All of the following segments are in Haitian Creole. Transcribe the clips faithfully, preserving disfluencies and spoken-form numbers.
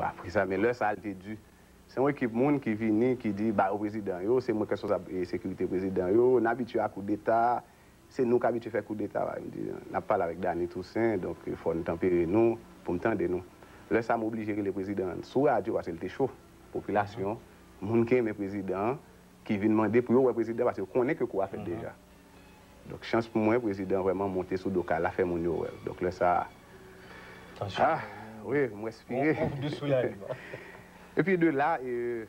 Apre sa, men lè sa a, l te di, se yon ekip moun ki vini, ki di, ba yo prezidan yo, se mwen k responsab e sekirite prezidan yo, n abitye a koudeta, se nou k abitye fè koudeta. M di, n ap pale avèk Dany Toussaint, donk fò n tanpere nou pou m tande nou. Lè sa a, m oblije rele prezidan an sou radyo, paske l te cho. Popilasyon, moun ki renmen prezidan an, ki vin mande pou yo wè prezidan, paske yo konnen ke kou a fèt deja. Donk, chans pou mwen, prezidan vrèman monte sou do kay la, fè moun yo wè l. Donk, lè sa a, ah, wi, m respire. Epi de la, e,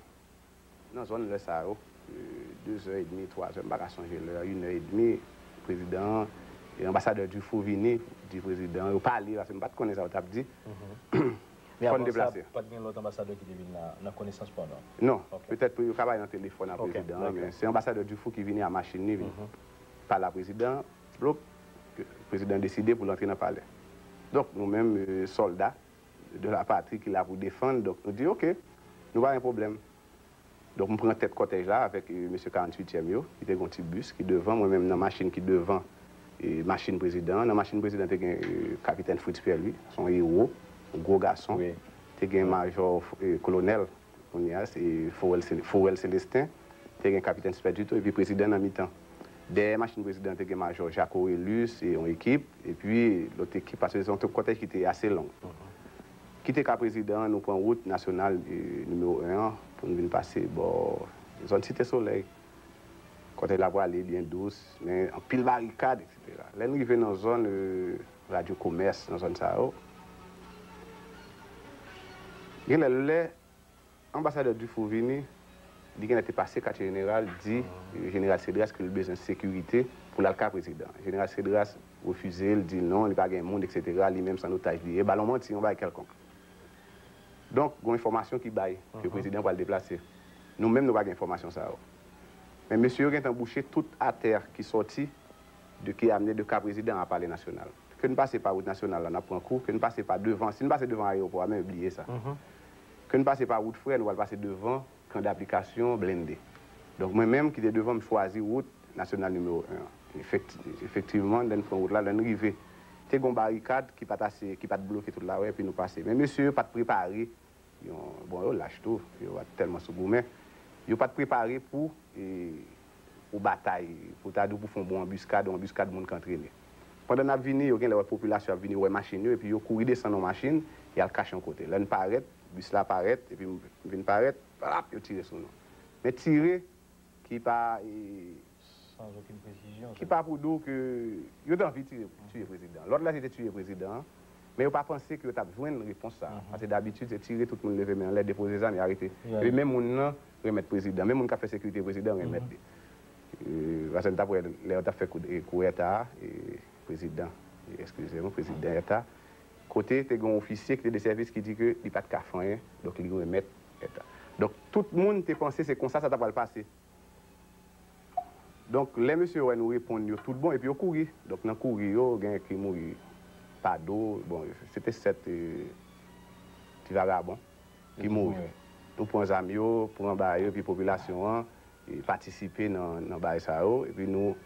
nan zòn lè sa yo, e, de zè edmi, twa zè, m pa ka sonje lè, inè edmi, prezidan an, e anbasadè Dufour vini, di prezidan, yo pale, paske m pa t konnen sa yo t ap di. Men fò n avan sa, deplase. Pa t gen lòt anbasadè ki te vin la, nan konesans pa w, non? Non. Ok. Petèt pou yo ka bay nan telefòn a prezidan an, men se anbasadè Dufour ki vini a machin li, vin pale a prezidan, blop, ke prezidan deside pou l antre nan palè. Donk, nou menm, e, sòlda de la patri ki la pou defann, donk nou di, ok, nou pa gen pwoblèm. Donk, m pran tèt kòtèj la avèk, e, mesye karanntuityèm yo, ki te gen yon ti bis ki devan, mwen menm nan machin ki devan, e, machin prezidan an. Nan machin prezidan te gen, e, kapitèn Fritz Pierre Louis, se yon ewo, yon gwo gason. Te gen majò, e, kolonèl, kounye a, se Forel Cel-, Forel Celestin, te gen kapitèn Spedito, epi prezidan nan mitan. Dèyè machin prezidan an te gen majò Jacques Orelus e yon ekip, epi lòt ekip, paske se yon kòtèj ki te ase long. Kite ka prezidan an, nou pran wout nasyonal, e, nimewo en an pou n vin pase bò zòn Site Solèy. Kòtèj la prale byen dous, men anpil barikad, etsetera. Lè n rive nan zòn, e, Radyo Komès, nan zòn sa yo, genlè lè anbasadè Dufour vini, li genlè te pase katye jeneral, di, e, jeneral Cedras ke l bezwen sekirite pou l al ka prezidan. Jeneral Cedras refize l, di l non, li pa gen moun, etsetera. Li menm se an otaj li ye. Ba l yon manti, yon bagay kèlkonk. Donk, gen enfòmasyon ki bay ke prezidan pral deplase. Nou menm, nou pa gen enfòmasyon sa yo. Men mesye yo gentan bouche tout atè ki sòti, de, ki amne de ka prezidan a Palè Nasyonal. Ke n pase pa wout nasyonal la, n ap pran kou. Ke n pase pa devan, si n pase devan ayewopò a, men bliye sa. Ke n pase pa wout frè, nou pral pase devan kan daplikasyon blende. Donk, mwen menm ki te devan, m chwazi wout nasyonal nimewo en an. Efekti-, efektivman, lè n pran wout la, lè n rive, te gen yon barikad ki pa t ase, ki pa t bloke tout lari a, epi nou pase. Men mesye yo pa t prepare, yon, bon, yo lach tou, yo pa t tèlman sou goumen. Yo pa t prepare pou, e, pou batay, pou ta di w pou fè yon bon anbiskad, yon anbiskad moun k antrene. Pandan n ap vini, yo genlè wè popilasyon ap vini, yo wè machin yo, epi yo kouri desann yon machin, y al kache yon kote. Lè n parèt, bis la parèt, epi m vin parèt, pap, yo tire sou nou. Men tire ki pa, e, Sans aucune précision, ki pa pou di w ke yo te anvi tire, tiye prezidan. Lòt la, se te tiye prezidan an, men yo pa panse ke yo t ap jwenn repons sa a. Paske dabitid, se tire, tout moun leve men anlè, depoze zam, e arete. Epi menm moun nan renmèt prezidan, menm moun k ap fè sekirite prezidan renmèt li. E, paske n t ap wè lè yo t ap fè kou, e, kou eta a, e, prezidan, e, eskize m, prezidan eta, kote te gen yon ofisye ki te de sèvis ki di ke li pa t ka fè anyen, donk li renmèt eta. Donk, tout moun te panse se konsa sa ta pral pase. Donk, lè mesye yo wè nou reponn yo tout bon, epi yo kouri. Donk, nan kouri yo, gen ki mouri pa do. Bon, se te sèt, e, ti vagabon ki mouri. Nou pran zam yo, pran bagay yo, epi popilasyon an, e, patisipe nan, nan bagay sa yo. Epi nou,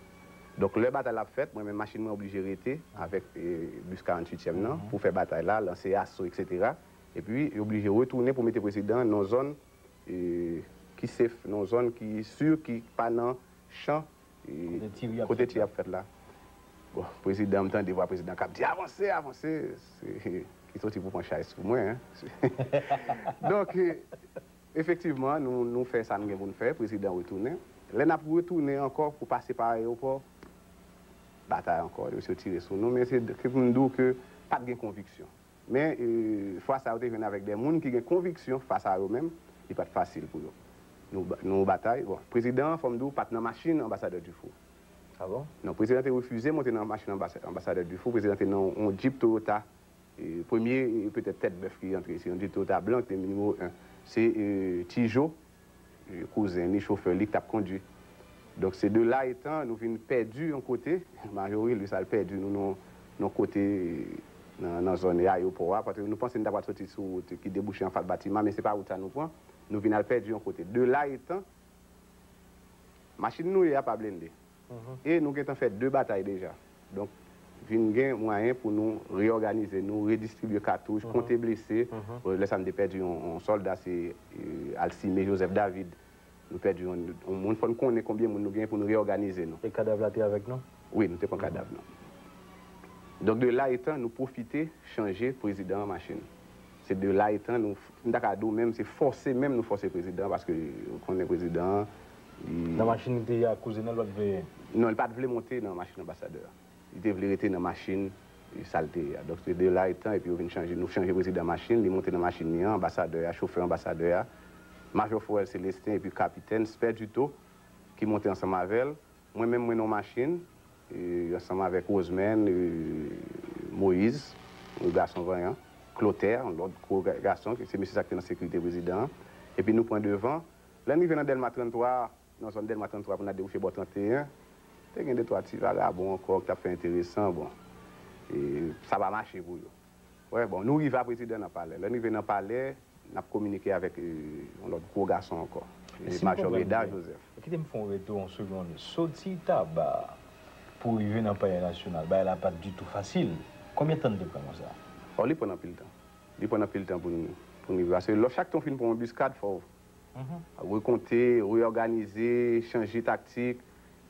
donk, lè batay la ap fèt, mwen menm machin mwen oblije rete avèk, e, bis karanntuityèm nan pou fè batay la, lanse aso, etsetera. Epi, yo oblije retounen pou mete prezidan nan yon zòn, e, ki safe, nan yon zòn ki si, ki pa nan chan, e, kote tire ap fèt la. Bon, prezidan, m tande vwa prezidan k ap di, avanse, avanse, se, ki soti pou pran chay sou mwen, en. Donk, e, efektivman, nou, nou fè sa n gen pou n fè, prezidan retounen. Lè n ap retounen ankò pou pase pa ayewopò, batay ankò, yo tire sou nou, men se ke pou m di w ke pa t gen konviksyon. Men, e, fwa sa yo te jwenn avèk de moun ki gen konviksyon fas a yo menm, li pa t fasil pou yo. Nou ba-, nou batay. Bon, prezidan an, fò m di w, pa t nan machin anbasadè Dufour. Ah bon? Non, prezidan te refize monte nan machin anbasa-, anbasadè Dufour. Prezidan te nan yon djip Toyota. E, premye, e, petèt tèt bèf ki rantre, se yon djip Toyota blan, ki te nimewo en. Se, e, Ti Jo, e, kouzen li, chofè li, ki t ap kondui. Donk, se de la etan, nou vin pèdi yon kote. Majori, li sa l pèdi nou nan, nan kote, nan, nan zòn ayewopò a. Paske nou panse n ta pral soti sou wout ki debouche anfas batiman, men se pa wout sa nou pran. Nou vin al pèdi yon kote. De la etan, machin nou ye a pa blende. E nou gentan fè de batay deja. Donk, vin gen mwayen pou nou reyòganize nou, redistribye katouch, konte blese. Bon, lè sa n te pèdi yon, yon sòlda, se, e, Alcimé Joseph David. Nou pèdi yon, yon moun, fò n konnen konbyen moun nou gen pou nou reyòganize nou. E kadav la te avèk nou? Wi, nou te pran kadav nou. Donk, de la etan, nou pwofite chanje prezidan an machin. Se de la etan, nou, m ta ka di w menm, se fòse menm nou fòse prezidan an, paske ou konnen prezidan an, li... Nan machin li te ye a, kouzen an, l pa t vle? Non, li pa t vle monte nan machin anbasadè a. Li te vle rete nan machin, e, sa l te ye a. Donk, se de la etan, epi yo vin chanje, nou chanje prezidan machin, li monte nan machin li an, anbasadè a, chofè anbasadè a, Majò Forel Célestin, epi kapitèn Spè Duto, ki monte ansanm avè l. Mwen menm, mwen nan machin, e, ansanm avèk Rosemèn, e, Moyiz, yon gason vanyan, Klotè, yon lòt gwo ga-, gason, ki se mesye sa ki te nan sekirite prezidan an. Epi nou pran devan. Lè n rive nan Dèlma tranntwa, nan zòn Dèlma tranntwa pou n al debouche bò tranteyen, te gen de twa ti vagabon ankò ki t ap fè enteresan, bon, e, sa pa mache pou yo. Wè, bon, nou rive a prezidan nan palè. Lè n rive nan palè, n ap kominike avèk, e, yon lòt gwo gason ankò, e, Majò Meda Joseph. Kite m fè yon retou yon segonn. Soti Taba pou rive nan Palè Nasyonal, bagay la pa t ditou fasil. Konbyen tan n te pran konsa? Ò, li pran anpil tan. Li pran anpil tan pou n, pou n rive. Paske lò, chak tan w fin pran yon anbiskad, fò w rekonte, reyòganize, chanje taktik.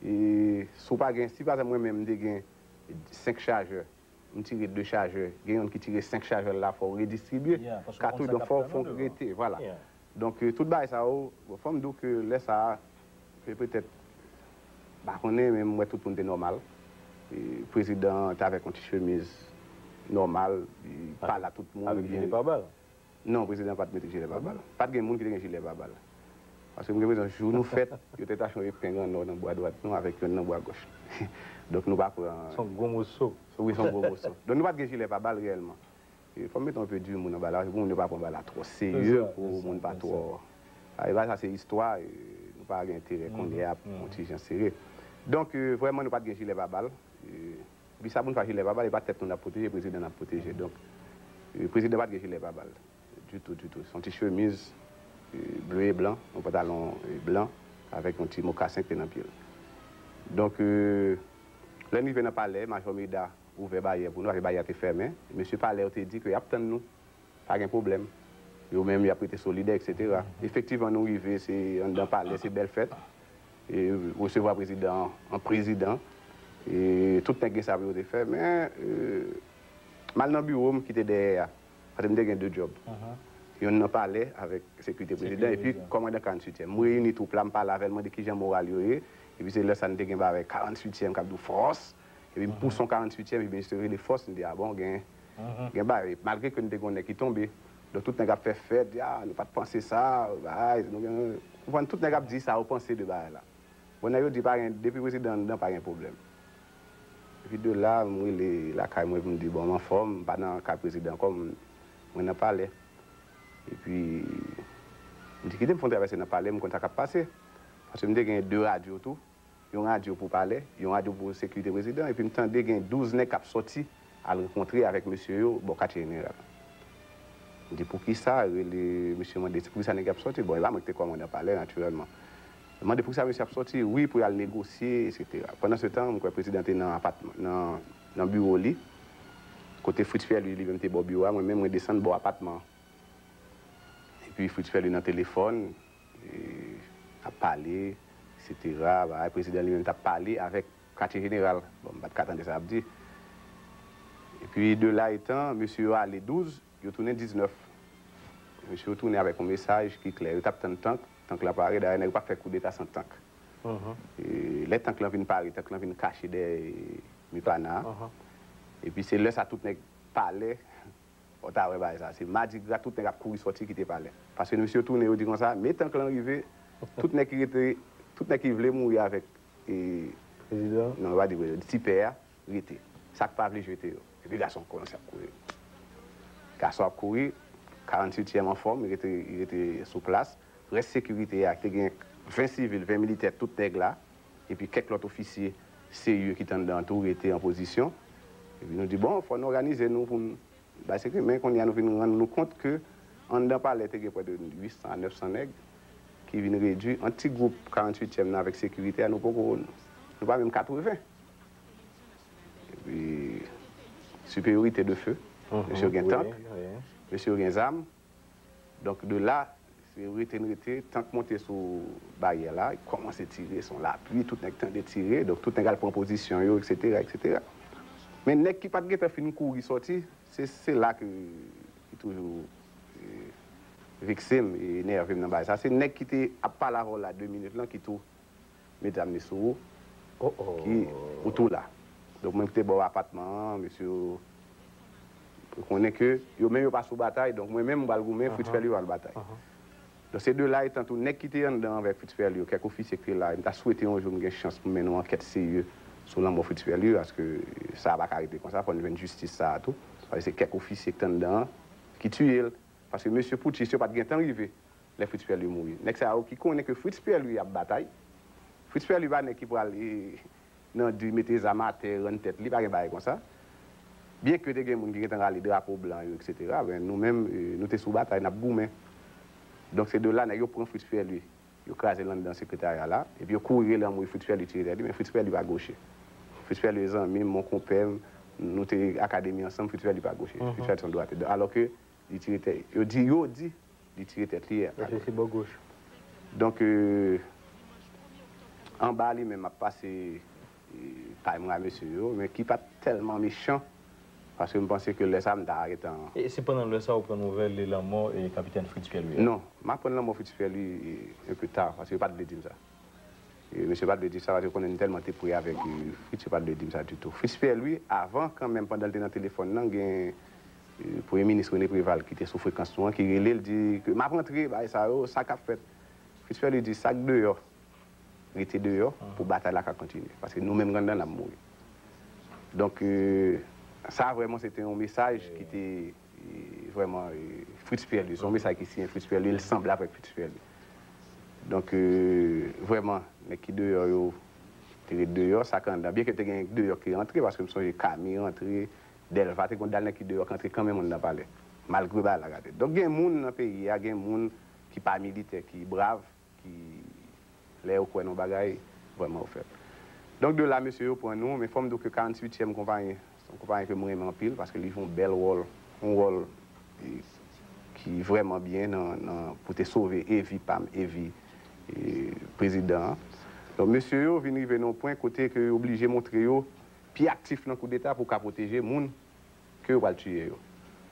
E si w pa gen, si pa egzanp, mwen menm, m te gen senk chajè, m tire de chajè, gen youn ki tire senk chajè la, fò w redistribye katouch, donk fò w rete, vwala. Donk, e, tout bagay sa yo, bon, fò m di w ke lè sa a, pe-, petèt, m pa konnen, men m wè tout moun te nòmal. E, prezidan an te avèk yon ti chemiz nòmal, li pale a tout moun. Avèk jile pabal? Non, prezidan pa t mete jile pabal. Pa t gen moun ki te gen jile pabal. Paske m gen enpresyon, jou nou fèt, yo te tache yon epeng an nò nan bra dwat nou avèk youn nan bra gòch. Donk, nou pa pran... Se yon gwo moso. Wi, se yon gwo moso. Donk, nou pa t gen jile pabal reyèlman. E, fò m mete yon pe di moun nan bagay la, pou moun yo pa pran bagay la twò serye, pou moun pa twò... A, e bagay sa se istwa, e, nou pa gen enterè kounye a pou yon ti jan sere. Donk, e, vrèman, nou pa t gen jile pabal. E, epi sa pou n fè jile pabal, e pa tèt nou n ap pwoteje, prezidan n ap pwoteje. Donk, e, prezidan pa t gen jile pabal. Ditou, ditou. Se yon ti chemiz, e, ble e blan, yon pantalon, e, blan, avèk yon ti mokasen ki te nan pye l. Donk, e, lè n rive nan palè, Majò Meda ouvè baryè pou nou, paske baryè a te fèmen. Mesye palè yo te di ke y ap tann nou. Pa gen pwoblèm. Yo menm, y ap rete solidè, etsetera. Efektivman, nou rive, se anndan palè, se bèl fèt. E resevwa prezidan an, an prezidan. E tout nèg gen sa pou yo te fè, men, e, m al nan biwo m ki te dèyè a. Paske m te gen de djòb. Youn nan palè avèk sekirite prezidan, epi kòmandan karanntuityèm. M reyini twoup la, m pale avè l, mande kijan moral yo ye. Epi se lè sa n te gen bagay karanntuityèm k ap di w fòs. Epi m pouse yon karanntuityèm, epi misye rele fòs, m di, a bon, gen, gen bagay. Malgre ke n te gen yon nèg ki tonbe. Donk, tout nèg ap fè fèt, di, a, nou pa t panse sa, bagay, nou gen, ou konprann, tout nèg ap di sa yo panse de bagay la. Bon, nèg yo di pa gen, depi prezidan anndan, pa gen pwoblèm. Epi de la, m rele lakay mwen pou m di, bon, m anfòm, m pa nan kay prezidan ankò, m, mwen nan palè. Epi, m di, kite m fè yon travèse nan palè, m konn sa k ap pase. Paske m te gen de radyo tou. Yon radyo pou palè, yon radyo pou sekirite prezidan, epi m tande gen douz nèg k ap sòti al rankontre avèk mesye yo bò katye jeneral. M di, poukisa, rele mesye mande, poukisa nèg yo ap sòti? Bon, e pa mwen ki te kòmandan palè, natirèlman. M mande, poukisa mesye ap sòti? Wi, pou y al negosye, etsetera. Pandansetan, m kwè prezidan te nan apatman, nan, nan biwo li, kote Fritz Pierre, li, li menm te bò biwo a, mwen menm, mwen desann bò apatman an. Epi Fritz Pierre li nan telefòn, e, ap pale, etsetera. Bagay, prezidan li menm t ap pale avèk katye jeneral. Bon, m pa t ka tande sa y ap di. Epi, de la etan, mesye yo ale douz, yo tounen diznèf. Mesye yo tounen avèk yon mesaj ki klè. Yo t ap tann tank, tank lan pare. Dayè, nèg yo p ap fè koudeta san tank. E lè tank lan vin pare, tank lan vin kache dèyè Mipana. Epi se lè sa tout nèg palè, ou ta wè bagay sa. Se madigra, tout nèg ap kouri sòti kite palè. Paske mesye yo tounen, yo di konsa, men tank lan rive, tout nèg ki rete, tout nèg ki vle mouri avèk, e, prezidan? Non, yo pa di prezidan, ti pè a, rete. Sa k pa vle jete yo. Epi gason kòmanse ap kouri. Gason ap kouri, karanntuityèm anfòm, li rete, li rete sou plas. Rès sekirite a, te gen ven sivil, ven militè, tout nèg la. Epi kèk lòt ofisye serye ki t anndan an tou rete an pozisyon. Epi nou di, bon, fò n òganize nou pou n bay sekirite. Men kounye a nou vin rann nou kont ke anndan palè te gen prè de uit san a nèf san nèg ki vin redui an ti gwoup karanntuityèm nan avèk sekirite a, nou poko, nou pa menm katreven. Epi, Siperyorite de fe. Mesye yo gen tank, mesye yo gen zam. Donk, de la, se rete n rete, tank monte sou baryè la, kòmanse tire, se yon lapli, tout nèg tande tire, donk tout nèg al pran pozisyon yo, etsetera, etsetera. Men nèg ki pa t gentan fin kouri sòti, se, se la ke, ki toujou, eh, vekse m e enève m nan bagay sa. Se nèg ki te ap pale avè w la de minit lan ki tou met zam li sou ou, ki ou tou la. Donk, mwen ki te ba w apatman an, mesye yo konnen ke yo menm yo pa sou batay, donk mwen menm m pral goumen, Fritz Pèlye pral batay. Donk, se de la etan tou, nèg ki te anndan avèk Fritz Pèlye yo, kèk ofisye ki te la, m ta swete yon jou m gen chans pou m mennen yon ankèt serye sou lanmò Fritz Pèlye, paske sa a pa ka rete konsa, fò n jwenn jistis sa a tou. Paske se kèk ofisye ki te anndan an ki tiye l. Paske mesye poutchis yo pa t gentan rive lè Fritz Pèlye mouri. Nèg sa yo ki konnen ke Fritz Pèlye ap batay. Fritz Pèlye pa nèg ki pral, eh, nan di mete zam atè, rann tèt li, pa gen bagay konsa. Byenke te gen moun ki gentan rale drapo blan yo, etsetera, men nou menm, eh, nou te sou batay, n ap goumen. Donk, se de la, nèg yo pran Fritz Pèlye, yo kraze l anndan sekretarya la, epi yo kouri rele anmwe Fritz Pèlye tire tèt li, men Fritz Pèlye pa goche. Fritz Pèlye zanmi m, mon konpè m, nou te akademi ansanm, Fritz Pèlye pa goche. Fritz Pèlye se yon dwatè. Alò ke li tire tèt, yo di, yo di, li tire tèt li a goch. Donk, euh, anba li menm ap pase, euh, pay mwa mesye yo, men ki pa t tèlman mechan, paske m panse ke lè sa a m ta gentan... E se pandan lè sa a ou pran nouvèl de lanmò e kapitèn Fritz Pèlye a? Non, m aprann lanmò Fritz Pèlye, e, un peu tard, paske yo pa t vle di m sa. E mesye pa t vle di sa, paske yo konnen m tèlman te pre avèk, e, Fritz, yo pa t vle di m sa ditou. Fritz Pèlye, avan kanmenm, pandan l te nan telefòn nan, gen, e, Premye Minis René Préval ki te sou frekans nou an, ki rele l, di ke m ap rantre, bagay sa yo, sa k ap fèt. Fritz Pèlye di, sa k deyò, rete deyò pou batay la ka kontinye. Paske nou menm anndan n ap mouri. Donk, e, sa vrèman se te yon mesaj ki te, e, vrèman, e, Fritz Pèlye. Se yon mesaj ki siyen Fritz Pèlye, li sanble avèk Fritz Pèlye. Donk, e, vrèman, nèg ki deyò yo te ret deyò, sa k anndan. Byenke te gen deyò ki rantre, paske m sonje Kami rantre, Dèlva te gen yon dal nèg ki deyò k antre kanmenm anndan palè. Malgre bagay la gate. Donk, gen moun nan peyi a, gen moun ki pa militè, ki brav, ki, lè yo kwè nan yon bagay, vrèman yo fè l. Donk, de la, mesye yo pran nou, men fò m di w ke karanntuityèm konpayi, se yon konpayi ke m renmen anpil, paske li jwe yon bèl wòl, yon wòl, e, ki vrèman byen nan, nan, pou te sove e vi pa m, e vi, e, prezidan an. Donk, mesye yo vin rive nan yon pwen kote ke yo oblije montre yo pi aktif nan koudeta pou ka pwoteje moun ke yo pral tiye yo.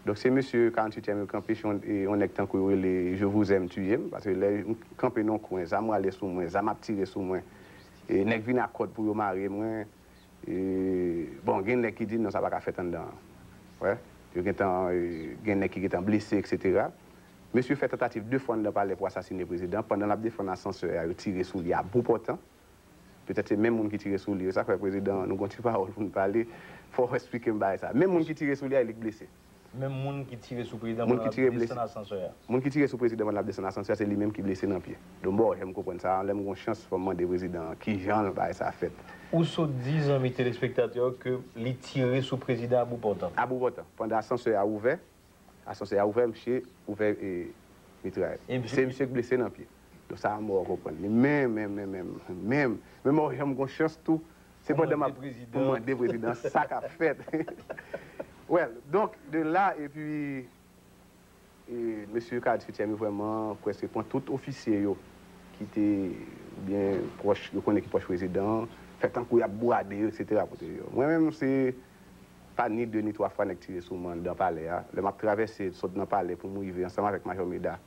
Donk, se mesye karanntuityèm yo kanpe, se yon, e, yon nèg tankou yo rele Je vous aime, tiye m, paske lè m kanpe nan yon kwen, zam rale sou mwen, zam ap tire sou mwen, e, nèg vin ak kòd pou yo mare mwen, e, bon, gen nèg ki di, non, sa pa ka fèt anndan an. Wè, yo gentan, e, gen nèg ki gentan blese, etsetera. Mesye fè tantativ de fwa anndan palè pou asasine prezidan, pandan l ap desann asansè a, yo tire sou li a bout pòtan. Petèt se menm moun ki tire sou li yo. Sa k fè prezidan, nou gon ti pawòl pou n pale. Fò w esplike m bagay sa. Menm moun ki tire sou li a, e li k blese. Menm moun ki tire sou prezidan pandan l ap desann asansè a. Moun ki tire sou prezidan pandan l ap desann asansè a, se li menm ki blese nan pye. Donk, m pa janm konprann sa. Lè m gon chans, fò m mande prezidan an kijan bagay sa fèt. Ou sot di zanmi telespektatè yo ke li tire sou prezidan a bout pòtan. A bout pòtan. Pandan asansè a ouvè, Asansè a ouvè, misye ouvè, e, mitrayèt. Se misye k blese nan pye. Donk sa a mò konprann li. Men, men, men, men, men, men mò janm gon chans tou. Se pandan m ap, pou m mande prezidan sa k ap fèt. Well, donk, de la, epi, e, mesye karanntuityèm yo vrèman prèske pran tout ofisye yo ki te, oubyen pwòch, yo konnen ki pwòch prezidan an, fè tankou y ap bwade yo, etsetera, pwoteje yo. Mwen menm, se pa ni de ni twa fwa nèg tire sou mwen anndan palè a. Lè m ap travèse, sot nan palè pou m rive ansanm avèk Majò Meda,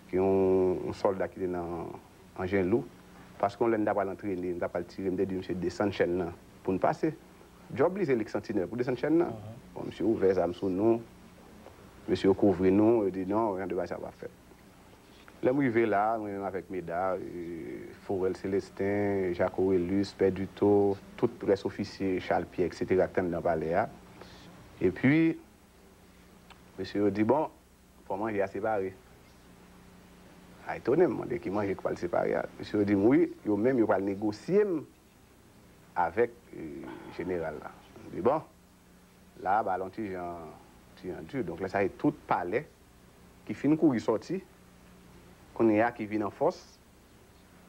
ki yon, yon sòlda ki te nan anjen lou. Paske yon lè n ta pral antrene, n ta pral tire, m te di misye desann chèn nan pou n pase. Djòb li se li k santinèl pou desann chèn nan. Bon, misye ouvè zam sou nou, mesye yo kouvri nou, yo di non, jan de bagay sa pa fèt. Lè m rive la, mwen menm avèk Meda, e, Forel Célestin, Jacques Orelus, Pè Duto, tout rès ofisye, Charles Pierre, etsetera, ki t anndan palè a. Epi, mesye yo di, bon, fò manje a separe. A etone m, mande ki manje k pral separe a. Mesye yo di m, wi, yo menm, yo pral negosye m avèk, e, jeneral la. M di, bon, la a, bagay la yon ti jan, ti jan di. Donk, lè sa a, se tout palè ki fin kouri sòti, kounye a ki vin an fòs,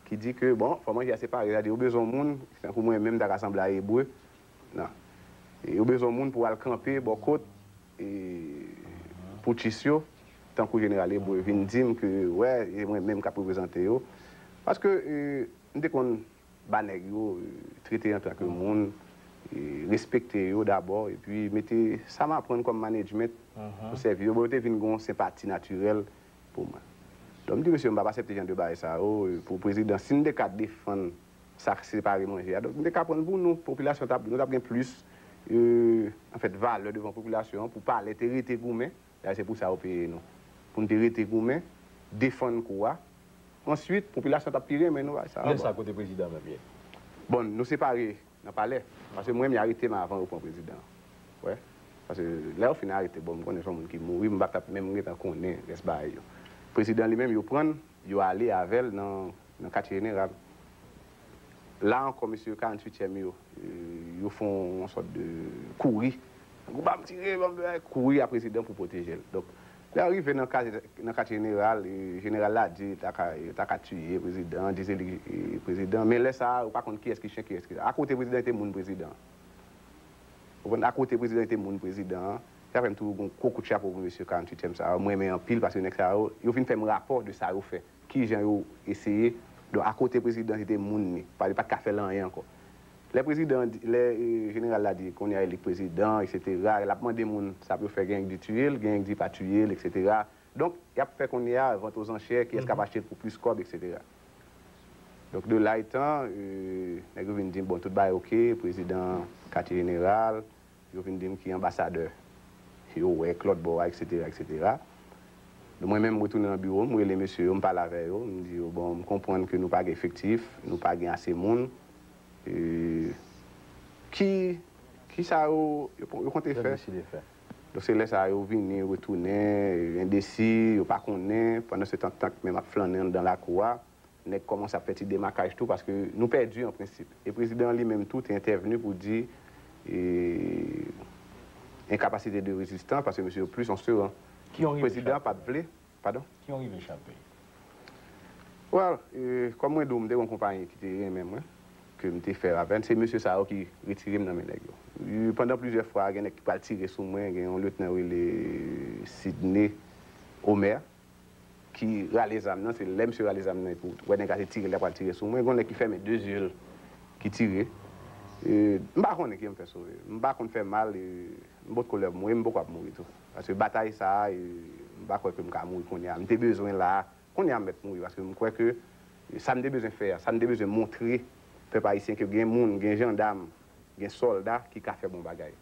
ki di ke, bon, fò manje a separe, sa di yo bezwen yon moun, tankou mwen menm, m ta ka sanble a Ebre. Non. Yo bezwen yon moun pou al kanpe bò kot e, poutchis yo, tankou Jeneral Ebre vin di m ke, wè, e mwen menm k ap reprezante yo. Paske, e, m te konn ba nèg yo, e, trete yo antanke moun, e, respekte yo dabò, epi mete sa m aprann kòm management pou sèvi yo. Bon, yo te vin gen yon senpati natirèl pou mwen. Donk, m di, mesye, m p ap aksepte jan de bagay sa yo, e, pou prezidan. Si n te ka defann sa k separe manje a, donk, nou te ka pran l pou nou, popilasyon t ap, nou t ap gen plis, e, anfèt, valè devan popilasyon an, pou palè te rete goumen. Dayè, se pou sa yo peye nou. Pou n te rete goumen, defann kou a. Answit, popilasyon t ap pi renmen nou, bagay sa. Lè sa, kote prezidan menm ye? Bon, nou separe nan palè. Paske mwen, m arete m avan yo pran prezidan an. Wè. Paske lè yo fin arete, bon, m konnen se yon moun ki mouri, m pa t ap menm gentan konnen rès bagay yo. Prezidan li menm, yo pran l, yo ale avè l nan, nan katye jeneral. La ankò, mesye karanntuityèm yo, e, yo fè yon sòt de kouri. Tankou, "Ban m tire, ban m fè," kouri a prezidan pou pwoteje l. Donk, lè yo rive nan ka, nan katye jeneral, e, jeneral la di ta ka, ta ka tiye prezidan, di se li, e, prezidan. Men lè sa a, ou pa konn kiyès ki chen, kiyès ki... Akote prezidan te moun prezidan. Ou konprann? Akote prezidan te moun prezidan an. Sa fè m toujou gen yon gwo kout chapo pou mesye karanntuityèm sa yo. M renmen anpil paske nèg sa yo, yo vin fè m rapò de sa yo fè. Kijan yo eseye. Donk, akote prezidan, se te moun li. Pa, li pa t ka fè l anyen ankò. Lè prezidan an di, lè, e, jeneral la di, kounye a, e li k prezidan, etsetera, l ap mande moun sa pou yo fè, gen k di tiye l, gen k di pa tiye l, etsetera. Donk, y ap fè kounye a, vant ozanchè, kiyès k ap achte l pou plis kòb, etsetera. Donk, de la etan, e, nèg yo vin di m, bon, tout bagay oke, prezidan katye jeneral, yo vin di m ki anbasadè yo wè k lòt bò a, etsetera, etsetera. Donk, mwen menm, m retounen nan biwo m, m rele mesye yo, m pale avè yo, m di yo, bon, m konprann ke nou pa gen efektif, nou pa gen ase moun, e, ki, ki sa yo, yo, yo konte fè? Donk, se lè sa a yo vini, yo retounen, yo endesi, yo pa konnen, pandan se tan tank menm ap flannen anndan lakou a. Nèg kòmanse ap fè ti demakaj tou, paske nou pèdi an prensip. E prezidan an li menm tou te entèvni pou di, e, enkapasite de rezistans, paske mesye yo plis an se ran. Ki yon rive prezidan an chape. Pa t vle. Padon? Ki yon rive chape. Well, e, kòm mwen di w, m te gen yon konpayi ki te renmen mwen, ke m te fè avè l. Se mesye sa yo ki retire m nan men nèg yo. E, pandan plizyè fwa, gen nèg ki pral tire sou mwen, gen yon lyetnan yo rele Sidney Omer. Ki rale zam nan, se lè misye rale zam nan, epi w wè nèg la se tire l ap pral tire sou mwen, gen yon nèg ki fèmen de zye l, ki tire. E, m pa konnen ki jan m fè sove. M pa konn fè mal, e, m potko lè mouri, m poko ap mouri tou. Paske batay sa a, e, m pa kwè ke m ka mouri kounye a. M te bezwen la a, kounye a m mèt mouri, paske m kwè ke sa m te bezwen fè a, sa m te bezwen montre pèp ayisyen ke gen moun, gen jandam, gen sòlda ki ka fè bon bagay.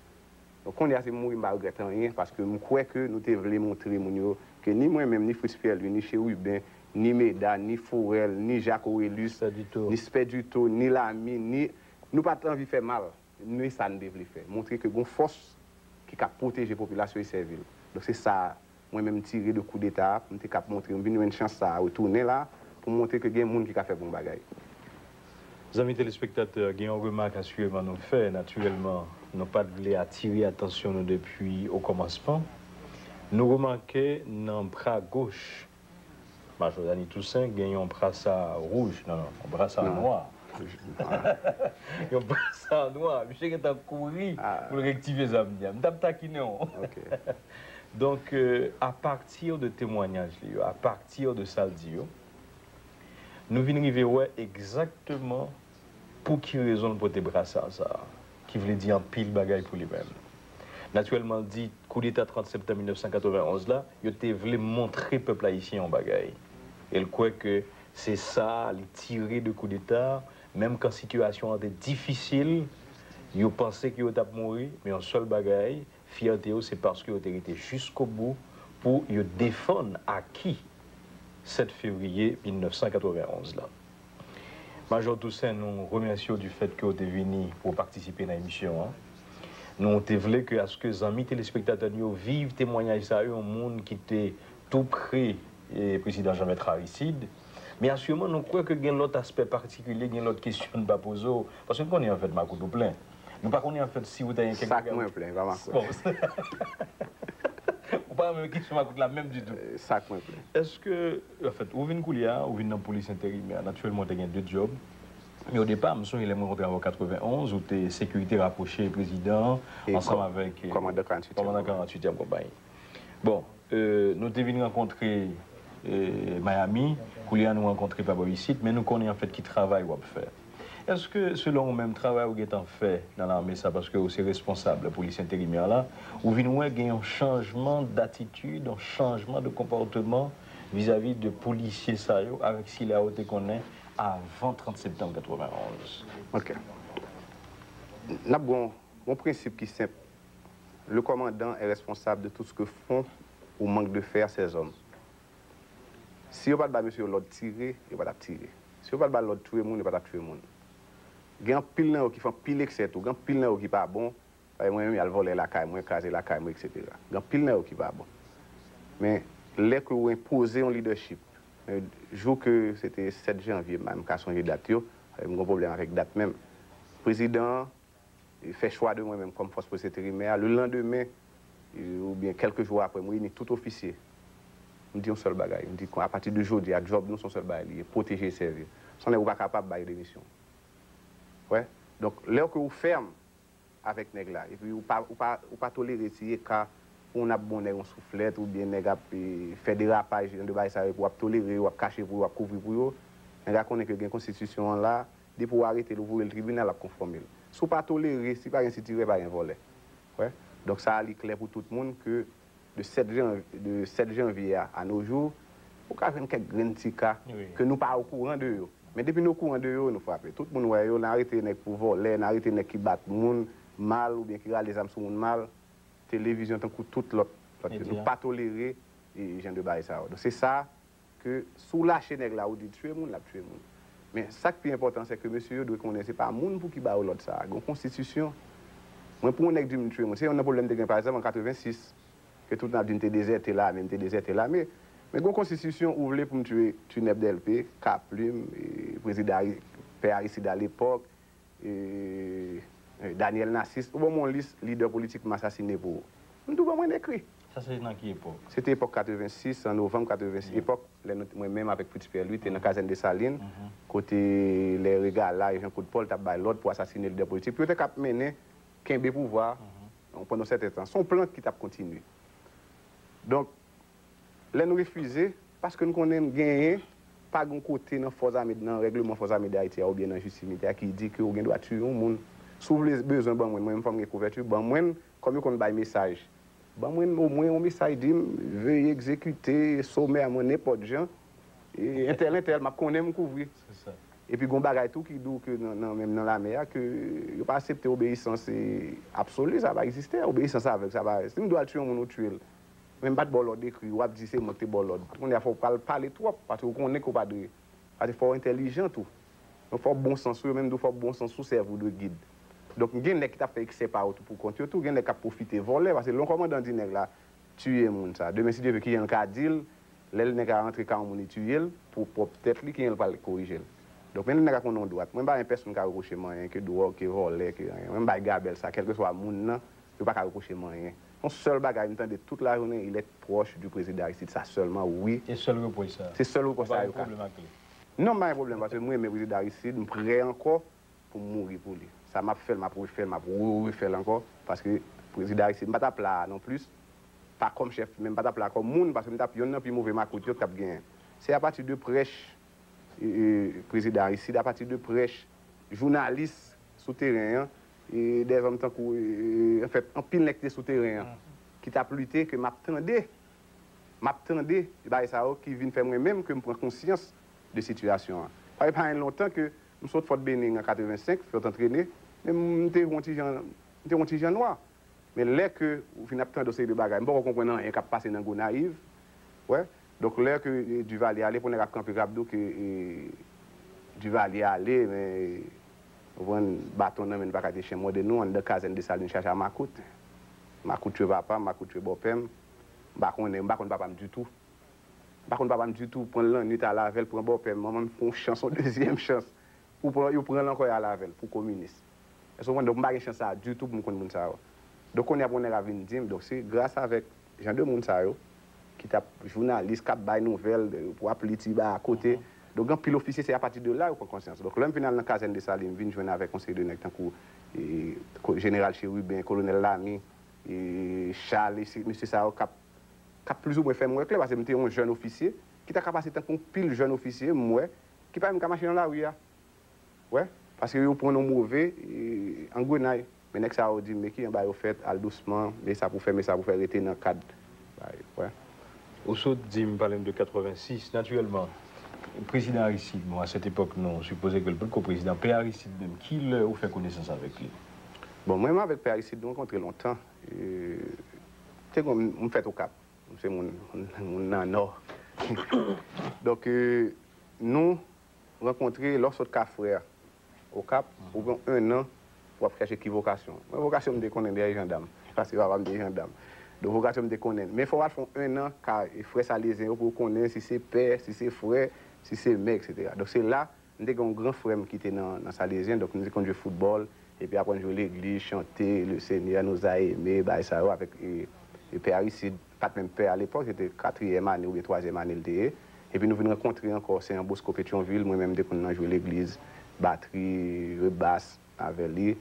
Donk, kounye a, si m mouri, m pa regrèt anyen, paske m kwè ke nou te vle montre moun yo ke ni mwen menm, ni Fritz Pierre Louis, ni Chérubin, ni Meda, ni Forel, ni Jacques Orelus, ni Spèdito, ni Lami, ni, nou pa t anvi fè mal. Men sa n te vle fè. Montre ke gon fòs ki ka pwoteje popilasyon e sèvi l. Donk, se sa mwen menm m tire de koudeta a, pou m te kab montre, m vin jwenn chans sa a, retounen la, pou m montre ke gen moun ki ka fè bon bagay. Zanmi telespektatè, gen yon remak asireman nou fè. Natirèlman, nou pa t vle atire atansyon nou depi okòmansman. Nou remake nan bra goch Majò Dany Toussaint gen yon brasa wouj, non, non, yon brasa nwa. Yon brasa nwa. Misye gentan kouri pou l rektifye zam li a. M t ap takinen w. Donk, euh, apati de temwanyaj li yo, apati de sa l di yo, nou vin rive wè egzakteman pou ki rezon l pote brasa sa a, ki vle di anpil bagay pou li menm. Natirèlman, l di koudeta trant septanm mil nèf san katrevenn onz la, yo te vle montre pèp ayisyen yon bagay. E l kwè ke se sa li tire de koudeta a, menm kan sitiyasyon an te difisil, yo panse ke yo t ap mouri, men yon sèl bagay, fyète yo, se paske yo te rete jiskobou pou yo defann aki sèt fevriye mil nèf san katrevenn onz la. Majò Toussaint, nou remèsye w du fait ke w te vini pou w patisipe nan emisyon an. Nou te vle ke aske zanmi telespektatè nou yo viv temwanyaj sa yo, yon moun ki te tou pre, e, prezidan Jean Bertrand Aristide. Men asireman, nou kwè ke gen lòt aspè patikilye, gen lòt kesyon n pa poze w. Paske n konnen, anfèt, makout ou plen. Nou pa konnen, anfèt, si ou ta gen kèk... Sak mwen plen, pa makout. Bon. Ou pa renmen kesyon makout la menm ditou. E, sak mwen plen. Èske, anfèt, ou vin koulye a, ou vin nan polis enterimè a. Natirèlman, ou te gen de djòb. Men o depa, m sonje lè m rankontre avè w katrevenn onz, ou te sekirite rapwoche prezidan an, ansanm avèk, eh, kòmandan karanntuityèm konpayi. Bon, eh, nou te vin rankontre, eh, Miami, koulye a nou rankontre pa bò isit, men nou konnen anfèt ki travay w ap fè. Èske, selon ou menm, travay ou gentan fè nan lame sa, paske ou se responsab polis enterimè la, ou vin wè gen yon chanjman datitid, yon chanjman de konpòteman vizavi de polisye sa yo, avèk sila ou te konnen avan trant septanm katrevenn onz? Ok. N ap gon, gon prensip ki senp. Le commandant est responsable de tout ce que font ou manquent de faire ses hommes. Si yo pa t ba mesye yo lòd tire, yo pa t ap tire. Si yo pa t ba lòd touye moun, yo pa t ap touye moun. Gen anpil nan yo ki fè anpil eksè tou, gen anpil nan yo ki pa bon. Paske mwen menm, y al vòlè lakay mwen, kraze lakay mwen, etsetera. Gen anpil nan yo ki pa bon. Men, lè ke ou enpoze yon leadership, men, jou ke se te sèt janvye, m pa menm ka sonje dat yo, m gon pwoblèm avèk dat menm. Prezidan an fè chwa de mwen menm kòm fòs polis enterimè a. Le landemen, oubyen kèlke jou apre, m reyini tout ofisye. M di yon sèl bagay. M di, apati de jodi a, djòb nou se yon sèl bagay li ye, pwoteje e sèvi. San nèg ou pa kapab bay demisyon. Wè. Donk, lè ke ou fèm avèk nèg la, epi ou pa, ou pa, ou pa tolere ti eka pou w ap bon nèg yon souflèt, oubyen nèg ap, eh, fè derapaj, jan de bagay sa yo, epi w ap tolere yo, w ap kache pou yo, w ap kouvri pou yo, nèg la konnen ke gen konstitisyon an la, depi w arete l, ou voye l tribinal, l ap konfòme l. Si w pa tolere, si pa gen sitirè, pa gen vòlè. Wè. Donk, sa a, li klè pou tout moun ke de sèt jan, de sèt janvye a, à nos jours, ou ka jwenn kèk grenn ti ka ke nou pa okouran de yo. Men depi nou okouran de yo, nou frape. Tout moun wè yo, n arete nèg pou vòlè, n arete nèg ki bat moun mal oubyen ki rale zam sou moun mal. Televizyon tankou tout lòt, lòt yo. Nou pa tolere, e, jan de bagay sa yo. Donk, se sa ke si w lache nèg la, ou di l tiye moun, l ap tiye moun. Men sa k pi enpòtan, se ke mesye yo dwe konnen se pa moun pou ki ba yo lòd sa a. Gen yon konstitisyon. Mwen, pou yon nèg di m tiye moun, se youn nan pwoblèm te gen, pa egzanp, an katrevensis, ke tout n ap di m te dezète lame, m te dezète lame. Men gen yon konstitisyon, ou vle pou m tiye Tunèp Dèlpe, Kaplim, e, prezidan Ari-, pè Aristide alepòk, e, e, Daniel Narcisse, ou ban m yon lis lidè politik m asasine pou ou. M tou ban mwen ekri. Sa se nan ki epòk? Se te epòk katrevensis, an novanm katrevensis, epòk lè nou, mwen menm avèk Fritz Pierre Louis te nan kazèn Desalin, kote lè Regalay, Jean Claude Paul t ap bay lòd pou asasine lidè politik, pou yo te ka mennen, kenbe pouvwa a, pandan yon sèten tan. Se yon plan ki t ap kontinye. Donk, lè n refize, paske n konnen n genyen, pa gen kote nan fòs ame, nan règleman fòs ame d Ayiti a oubyen nan jistis militè a ki di ke ou gen dwa tiye yon moun. Si w vle bezwen ban mwen, mwen menm fò m gen kouvèti, ban mwen, kòm yo konn bay mesaj. Ban mwen omwen yon mesaj, di m, veye egzekite, somè mwen, nenpòt jan, e, entèl, entèl, m ap konnen m kouvri. Se sa. Epi gon bagay tou ki di w ke nan, nan, menm nan lame a, ke yo pa aksepte obeyisans, e, absoli, sa pa egziste, obeyisans avèg, sa pa, si m di w al tiye yon moun, ou tiye l. Men m pa t ba w lòd ekri, w ap di se mwen ki te ba w lòd. Kounye a fò w pa al pale twòp, paske w konnen ke w pa dwe. Paske fò w entèlijan tou. Donk fò bon sans ou, yo menm tou fò bon sans ou sèvi w de gid. Donk gen nèg ki t ap fè eksè pa yo tou pou kont yo tou, gen nèg k ap pwofite vòlè, paske lè yon kòmandan di nèg la, tiye moun sa. Demen, si Dye vle, kijan l ka di l, lè nèg la rantre kay yon moun, li tiye l, pou pwòp tèt li, kijan l pral korije l. Donk, men nèg la konn yon dwat. Mwen, m pa gen pèsonn ka repwoche m anyen, ke dwòg, ke vòlè, ke anyen. Mwen, m bay gabèl sa, kèlkeswa moun nan, yo pa ka repwoche m anyen. Yon sèl bagay, m tande tout lajounen, il est proche du président Aristide, sa sèlman, wi. E sèl repwòch sa? Se sèl repwòch sa yo ka. Ou pa gen pwoblèm ak li? Non, m pa gen pwoblèm, paske m renmen prezidan Aristide, m prè ankò pou m mouri pou li. Sa m ap fè l, m ap refè l, m ap re-, refè l ankò, paske prezidan Aristide, m pa t ap la a non plis, pa kòm chèf, men m pa t ap la kòm moun, paske m t ap yonn nan pi move makout yo k t ap genyen. Se apati de prèch, e, e, prezidan Aristide, apati de prèch jounalis sou teren an, e, dèzòm tankou, e, e, anfèt, anpil nèg ki te sou teren an, ki t ap lite, ke m ap tande, m ap tande bagay sa yo ki vin fè mwen menm ke m pran konsyans de sitiyasyon an. Paske pa gen lontan ke m sot Fòt Bening an katrevensenk, fè yo t antrene, men m te yon ti jan, m te yon ti jan nwa. Men lè ke ou fin ap tande yon seri de bagay, m poko konprann anyen k ap pase nan Gonayiv. Wè. Donk, lè ke, e, Duvalier ale, pou nèg ap kanpe, k ap di w ke, e, Duvalier ale, men, e, ou pran baton nan men l, pa ka te chen mòde nou, anndan kazèn Desalin chache a makout. Makout tchwe papa m, makout tchwe bòpè m. M pa konnen, m pa konn papa m ditou. M pa konn papa m ditou, pran l lannwit, al avè l, pran bòpè m, manman m fè yon chans, yon dezyèm chans. Pou pran, yo pran l ankò, y al avè l, pou kominis. Èske w konprann? Donk, m pa gen chans sa a ditou pou m konn moun sa yo. Donk, kounye a pou nèg la vin di m, donk, se gras avèk jan de moun sa yo, ki t ap jounalis, k ap bay nouvèl, pou ap li ti bagay akote, Donk, gen anpil ofisye, se apati de la yo pran konsyans. Donk, lè m vin al nan kazèn Desalin, m vin jwenn avèk yon seri de nèg tankou e, ko- Jeneral Chérubin, Kolonèl Lamy, e, Charles, e, mesye sa yo k ap k ap plizoumwen fè m wè klè, paske m te yon jèn ofisye, ki ta ka pase tankou yon pil jèn ofisye, m wè, ki pa menm ka mache nan lari a. Wè, paske yo pran nou move, e, angrenay. Men nèg sa yo di m, men ki anba yo fèt, al dousman, men sa pou fè, men sa pou fè, rete nan kad. Bay, wè. Ou sot di m, pale m de katrevennsis, natirèlman. Prezidan Aristide, bon, a sèt epòk, nou sipoze ke l potko prezidan. Pè Aristide menm, ki lè ou fè konesans avèk li? Bon, mwen menm avèk Pè Aristide, nou rankontre lontan. E, te gon, m fèt Okap. M se moun, moun, moun nan Nò. Donk, e, nou rankontre lè w sot Kafrè, Okap, ou gen ennan pou w ap chèche ki vokasyon. Mwen, vokasyon m te konnen dèyè jandam. Paske papa m te jandam. Donk, vokasyon m te konnen. Men fò w al fè yon ennan ka frè salezyen yo pou w konnen si se pè, si se frè, si se mè, etsetera. Donk, se la, m te gen yon gran frè m ki te nan, nan salezyen, donk, nou te konn jwe foutbòl, epi aprann jwe legliz, chante, Le Seigneur nous a aimés, bagay sa yo, avèk, e, e Pè Aristide, pa t menm pè alepòk, se te katriyèm ane oubyen twazyèm ane l te ye. Epi nou vin rankontre ankò, se an Bosco Petyonvil, mwen menm m te konn nan jwe legliz, batri, rebas avè li.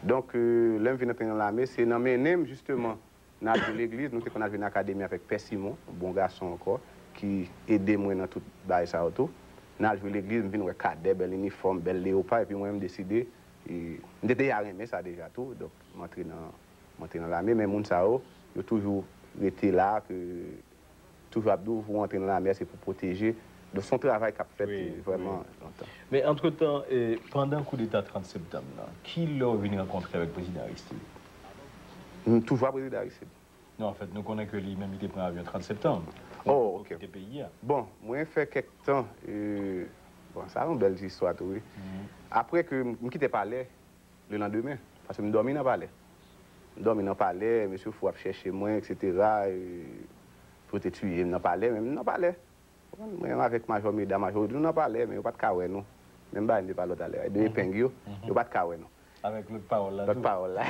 Donk, e, lè m vin antre nan lame, se nan mennen m, jisteman, n al jwe legliz, nou te konn al jwe nan akademi avèk Pè Simon, bon gason ankò, ki ede mwen nan tout bagay sa yo tou. N al jwe legliz, m vin wè kadè, bèl inifòm, bèl leyopa, epi mwen, m deside, e, m te deja renmen sa deja tou, donk, m antre nan, m antre nan lame, men moun sa yo, yo toujou rete la, ke toujou ap di w, pou w antre nan lame a, se pou pwoteje. Donk, se yon travay k ap fèt, wi, e, vrèman, wi, lontan. Men, antretan, e, pandan koudeta trant septanm nan, ki lè w vin rankontre avèk prezidan Aristide? M toujou a prezidan Aristide. Non, anfèt, nou konnen ke li menm, li te pran avyon trant septanm. Oh, pou, pou, ok, kite peyi a. Bon, mwen fè kèk tan, e, bon, sa yon bèl ti istwa tou, wi. Mhm. Apre ke m, m kite palè, lelandemen, paske m dòmi nan palè. M dòmi nan palè, mesye Fou ap chèche mwen, etsetera, e, pou yo te tiye m nan palè, men m nan palè. Mwen menm avèk Majò Meda, Majò Ridou, nou nan palè, men yo pa t ka wè nou. Menm bagay m te pale w talè a, de, mhm, epeng yo, mhm, yo pa t ka wè nou. Avèk lòt pawòl la tou. Lòt pawòl la.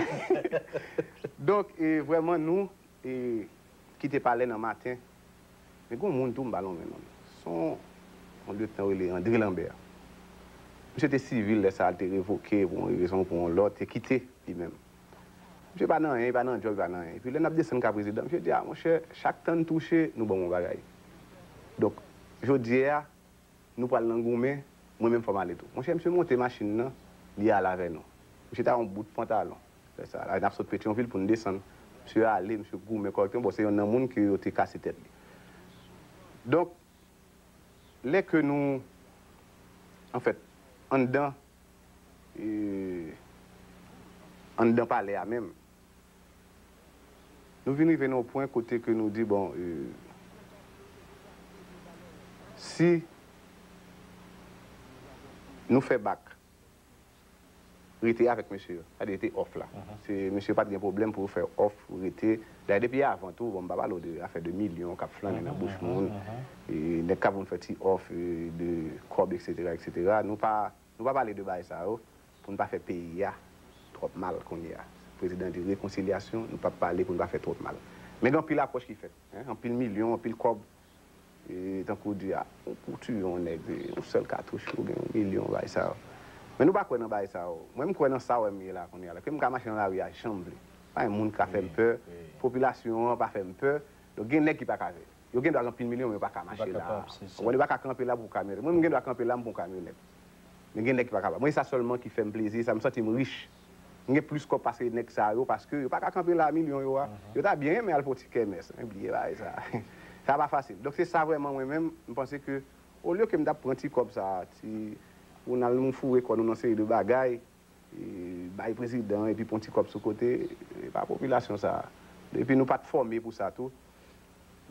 Donk, e, vrèman, nou, e, kite palè nan maten. Men gon moun tou, m pa lonmen non l. Se yon, yon liyetnan rele André Lambert. Misye te sivil lè sa a, l te revoke pou yon rezon ou pou yon lòt, te kite li menm. Misye pa nan anyen, li pa nan djòb, li pa nan anyen. Epi lè n ap desann ka prezidan, misye di, a, monchè, chak tan n touche, nou ban m yon bagay. Donk, jodi a, nou pral nan goumen, mwen menm fò m ale tou. Monchè, misye monte machin nan, li ale avè nou. Misye t a yon bout pantalon. Lè sa a, n ap sot Petyonvil pou n desann. Misye ale, misye goumen kòrèkteman. Bon, se yonn nan moun ke yo te kase tèt li. Donk, lè ke nou, anfèt, anndan, e, anndan palè a menm, nou vin rive nan yon pwen kote ke nou di, bon, e, si nou fè bak, rete avèk mesye yo. Sa di rete off la. Mhm. Se, mesye pa t gen pwoblèm pou fè off, rete. Dayè, depi avan tou, bon, m pa pale w de afè de milyon k ap flannen nan, mhm, bouch, mhm, moun. Mhm. E nèg k ap vin fè ti off, e, de kòb, etsetera, etsetera. Nou pa, nou pa pale de bagay sa yo pou n pa fè peyi a twòp mal kounye a. Prezidan di rekonsilyasyon, nou p ap pale pou n pa fè twòp mal. Men gen anpil apwòch ki fèt, en, anpil milyon, anpil kòb. E, tankou w di, a, ou, ou tiye yon nèg, e, yon sèl katouch, ou gen yon milyon, bagay sa yo. Men nou pa kwè nan bagay sa yo. Mwen, m kwè nan sa w wè m ye la kounye a la. Ke m ka mache nan lari a jan m vle. Pa gen moun k ka fè m pè. Wi, wi. Popilasyon an pa fè m pè. Donk, gen nèg ki pa ka fè. Yo gen dwa gen anpil milyon, men yo pa ka mache la. Yo pa kapab, se sa. Ou konprann, yo pa ka kanpe la pou kamyonèt. Mwen, m gen dwa kanpe la, m pran yon kamyonèt. Men gen nèg ki pa kapab. Mwen, se sa sèlman ki fè m plezi, sa m santi m rich. M gen plis kòb pase nèg sa yo, paske yo pa ka kanpe la milyon yo a. Mhm. Yo ta byen renmen al fè yon ti kèmès, men bliye bagay sa. Sa pa fasil. Donk, se sa vrèman mwen menm, m panse ke, olye ke m t ap pran ti kòb sa, ti, pou n al nou foure kò nou nan seri de bagay, e, bay prezidan, epi pran ti kòb sou kote, e pa popilasyon sa. Epi nou pa t fòme pou sa tou.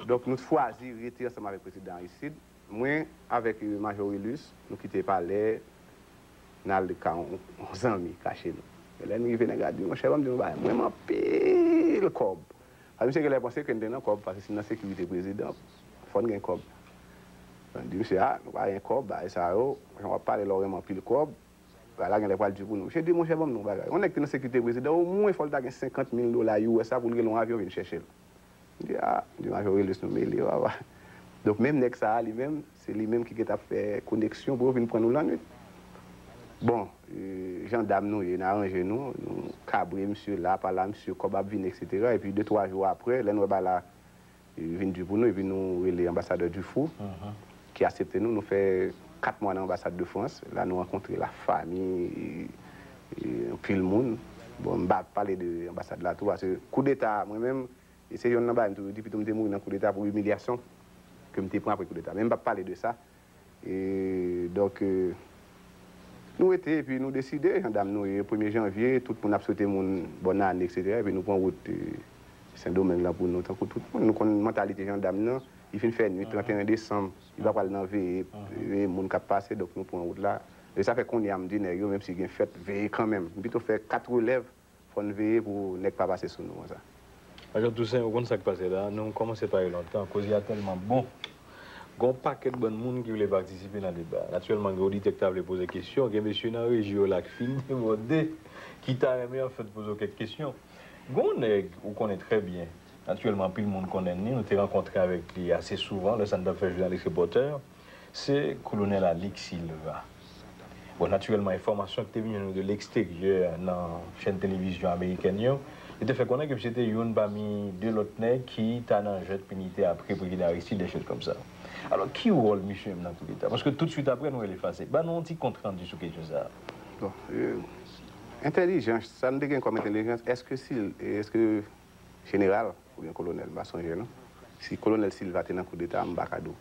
Donk, nou chwazi rete ansanm avèk prezidan Aristide. Mwen, avèk, e, Majò Wilus, nou kite palè, n al ka yon, yon zanmi kache nou. E lè n rive, nèg la di, monchè, ban m di nou bagay, mwen, m anpil kòb. Paske misye genlè panse ke n te nan kòb, paske si n nan sekirite prezidan, fò n gen kòb. Mwen di misye, a, nou pa gen kòb, bagay sa yo, jan w ap pale la, w renmen anpil kòb, bagay la genlè pral di pou nou. Misye di, monchè, ban m di yon bagay. Yon nèg ki nan sekirite prezidan, omwen fò l ta gen senkant mil dola U S la pou l rele yon avyon vin chèche l. M di, a, m di, Majò Wilus, nou mele, papa. Donk, menm nèg sa a, li menm, se li menm ki gentan ap fè koneksyon pou yo vin pran nou lannwit. Bon, e, jandam nou ye, n aranje nou, nou kabre misye la, pa la, misye kòb ap vini, etsetera. Epi, de, twa jou apre, lè n wè bagay la, e, vin di pou nou, epi nou rele anbasadè Dufour, ki aksepte nou. Nou fè kat mwa nan anbasad de Frans. La, nou rankontre lafanmi, e, e, anpil moun. Bon, m pa pale de anbasad la tou, paske koudeta, mwen menm, e se yonn nan bagay m toujou di, pito m te mouri nan koudeta pou imilyasyon ke m te pran apre koudeta. Men m p ap pale de sa. E, donk, e, nou rete, epi nou deside, jandam nou ye, premye janvye, tout moun ap swete moun bòn ane, etsetera. Epi nou pran wout, e, Sendomeng lan pou nou, tankou tout moun. Nou konn mantalite jandam nan, li fin fè nwit, trannteyen desanm, li pa pral nan veye, veye moun k ap pase, donk nou pran wout la. E sa fè kounye a m di nèg yo, menm si gen fèt, veye kanmenm. M pito fè kat relèv, fò n veye pou nèg pa pase sou nou konsa. Ajan Tousen, ou konn sa k pase la, nou kòmanse pale lontan, koze a tèlman bon. Gen yon pakèt bann moun ki vle patisipe nan deba. Natirèlman, gen oditè ki ta vle poze kesyon, gen mesye nan reji yo la ki fin debòde, ki ta renmen, anfèt, poze w kèk kesyon. Gen yon nèg ou konnen trè byen, natirèlman, anpil moun konnen li, nou te rankontre avèk li ase souvan, lè sa n t ap fè jounalis repòtè, se Kolonèl Alix Silva. Bon, natirèlman, enfòmasyon ki te vin jwenn nou de leksteryè nan chèn televizyon amerikèn yo, yo te fè konnen ke misye te youn pami de lòt nèg ki ta nan jwèt militè apre Prezidan Aristide, des choses comme ça. Alò, ki wòl misye menm nan koudeta? Paske toutswit apre, nou wè l efase. Ban nou yon ti kontrandi sou kesyon sa a. Bon, e, entèlijans, sa n te gen kòm entèlijans, èske si, èske jeneral oubyen kolonèl, m pa sonje non. Si Kolonèl Silva te nan koudeta, m pa ka di w.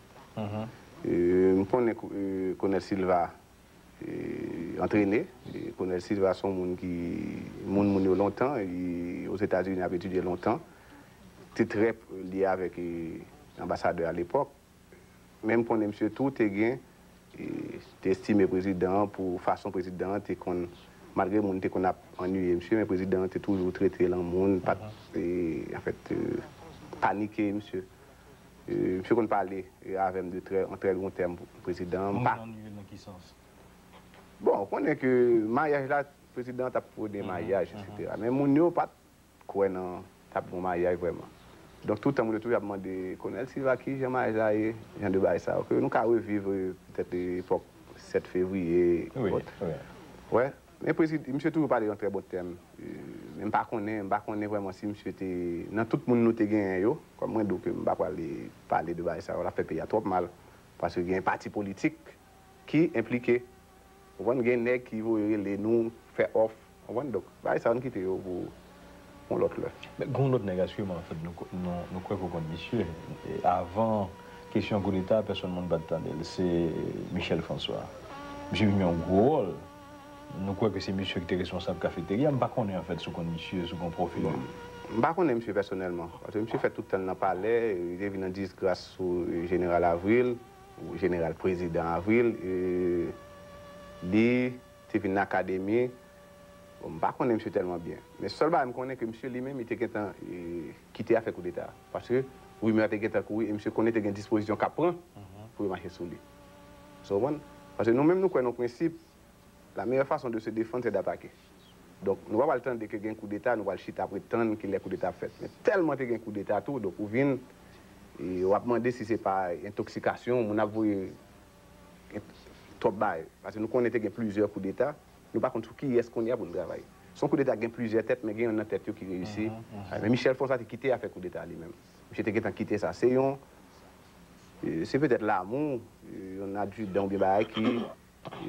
E, m konnen kou-, e, Kolonèl Silva e, antrene. E, Kolonèl Silva se yon moun ki, moun, moun yo lontan, li Ozetazini ap etidye lontan. Te trè lye avèk, e, anbasadè a lepòk. Men m konnen misye tou te gen, e, te estime prezidan an pou fason prezidan an te konn, malgre moun te konn ap anniye misye, men prezidan an te toujou trete l an moun, pa t, e, anfèt, e, panike misye. E, misye konn pale, e, avè m de trè, an trè bon tèm pou prezidan an. Moun anniye l nan ki sans? Bon, ou konnen ke maryaj la, prezidan an t ap pwone maryaj, etsetera. Men moun yo pa t kwè nan t ap gon maryaj vrèman. Donk, toutan moun yo toujou ap mande, Kolonèl Silva, ki jan maryaj la ye? Jan de bagay sa yo. Ke nou ka reviv, e, petèt, e, epòk sèt fevriye, wi, epòk. Wi. Wè. Men prezidan, misye toujou pale an trè bon tèm. E, men m pa konnen, m pa konnen vrèman si misye te, nan tout moun nou te genyen yo, kòm mwen di w ke m pa prale pale de bagay sa yo, l ap fè peyi a twòp mal. Paske gen pati politik ki enplike. Ou konprann, gen nèg ki voye rele nou, fè òf. Ou konprann? Donk, bagay sa yo, n kite yo pou yon lòt lè. Men gen yon lòt nèg, asyèman, anfèt, nou, nou, nou kwè ke w konn misye. E avan kesyon koudeta, pèsòn moun pa t tande l. Se Michel François. Misye vin jwe yon gwo wòl. Nou kwè ke se misye ki te responsab kafeterya. M pa konnen, anfèt, si w konn misye, si w konn pwofil li. Bon, m pa konnen misye pèsonèlman. Paske misye fè tout tan l nan palè, li te vin nan disgras sou, e, jeneral Avril. Jeneral prezidan Avril, e, li te vin nan akademi. Bon, m pa konnen misye tèlman byen. Men sèl bagay m konnen ke misye li menm, li te gentan, e, kite afè koudeta. Paske rimè te gentan kouri e misye konnen te gen dispozisyon k ap pran pou yo mache sou li. Sa w konprann? Paske nou menm nou kwè nan prensip, la meilleure façon de se défendre, c'est d'attaquer. Donk, nou pa pral tande ke gen koudeta, nou pral chita ap ret tann kilè koudeta ap fèt. Men tèlman te gen koudeta tou, donk ou vin, e, w ap mande si se pa entoksikasyon, moun ap voye ent-, twòp bagay. Paske nou konnen te gen plizyè koudeta, nou pa konn sou kiyès kounye a pou n travay. Se yon koudeta ki gen plizyè tèt, men gen yonn nan tèt yo ki reyisi. Men Michel François te kite afè koudeta li menm. Misye te gentan kite sa. Se yon, e, se petèt lamou, e, yon adidan oubyen bagay ki